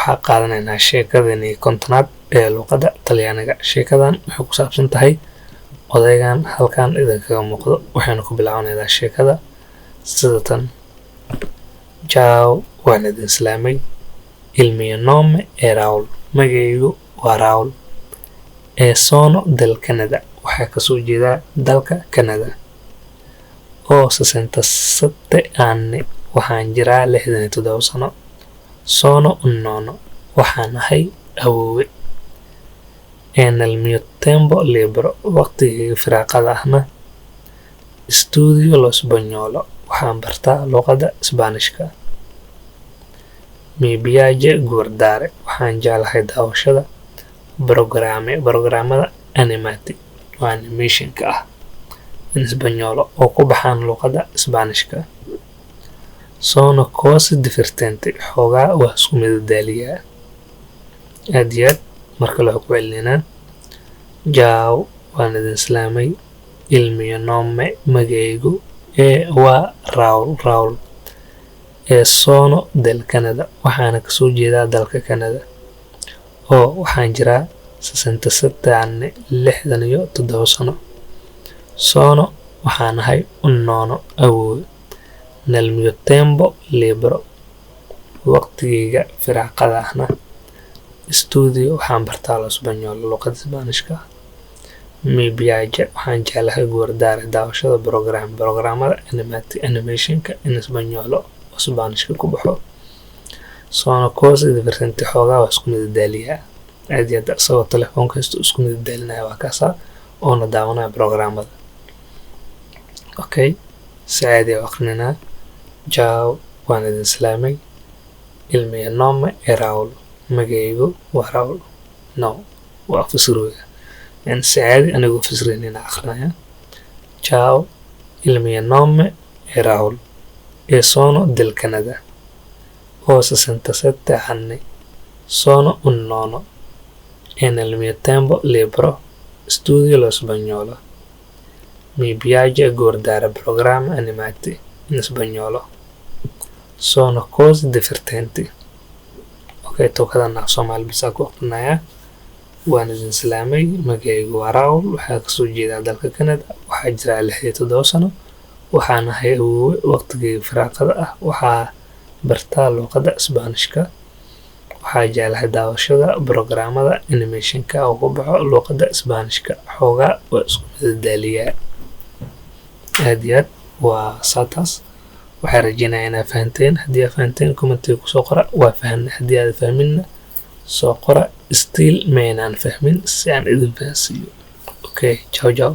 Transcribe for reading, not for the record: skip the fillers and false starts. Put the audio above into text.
Waxaa qaadanaynaa sheekadani 50aad ee luqadda Talyaaniga. Sheekadan waxay ku saabsan tahay odaygan halkan idinkaga muuqdo. Waxaynu ku bilaabanaydaa sheekada sida tan: "Ciao, waan idin salaamay. Il mio nome è Raul, magacaygu waa Raul. E sono del Canada, waxaa kasoo jeedaa dalka Canada. Ho 67 anni, waxaan jiraa 67 sano. Sono un nonno, waxaan ahay awoowe. E nel mio tempo libero, waqtigayga firaaqada ahna, studio lo spagnolo, waxaan bartaa luqadda Isbaanishka. Mi piace guardare, waxaan jeclahay daawashada, programmi, programmada, animati, oo animationka ah, in spagnolo, oo ku baxaan luqadda Isbaanishka. Sono così divertente, xoogaa waa isku madadaaliyaa." Aad iyo aad. Marka kale waxaan ku celinaynaa: "Ciao, waan idin salaamay. Il mio nome, magacaygu, è, waa, Raul, Raul. E sono del Canada, waxaana kasoo jeedaa dalka Canada. Oo waxaan jiraa 67 anni, 67 sano. Sono, waxaan ahay, un nonno, awoowe. Nel mio tempo libero, waqtigayga firaaqada ahna, studio, waxaan bartaa, lo spagnolo, luqadda Isbaanishka. Mi piace, waxaan jeclahay, guardare, daawashada, programmi, programmada, animati, animationka, in spagnolo, oo Isbaanishka ku baxo. Sono così divertente, xoogaa waa isku madadaaliyaa." Aad iyo aad. Isagoo telefoonka haysto isku madadaalinaya waa kaasaa, oona daawanaya programmada. Okay, si caadi ah u aqrinaynaa: "Ciao, waan idin salaamay. Il mio nome è Raul, magacaygu waa Raul." No, waa fasirooya, yani si caadi anigoo fasiraynayna aqrinaya: "Ciao, il mio nome è Raul e sono del Canada. Ho 67 anni. Sono un nonno e nel mio tempo libero studio lo spagnolo. Mi piace guardare programmi animati in spagnolo. Sono così divertenti." Okay, tookadan af Soomaali bisaa ku aqrinayaa: "Waan idin salaamay. Magacaygu waa Raul. Waxaa kasoo jeedaa dalka Canada. Waxaa jiraa 67 sano. Waxaan ahay awoowe. Waqtigayga firaaqada ah waxaa bartaa luqadda Isbaanishka. Waxaa jeclahay daawashada programmada animationka oo ku baxo luqadda Isbaanishka. Xoogaa waa isku madadaaliyaa." Aad iyo aad. Waa saataas. Waxaa rajeynaya inaad fahanteen. Haddii aad fahanteen, commentiga kusoo qora "waa fahanay". Haddii aad fahminna, soo qora "still maynaan fahmin", si aan idin fahansiiyo. Okay, ciao ciao.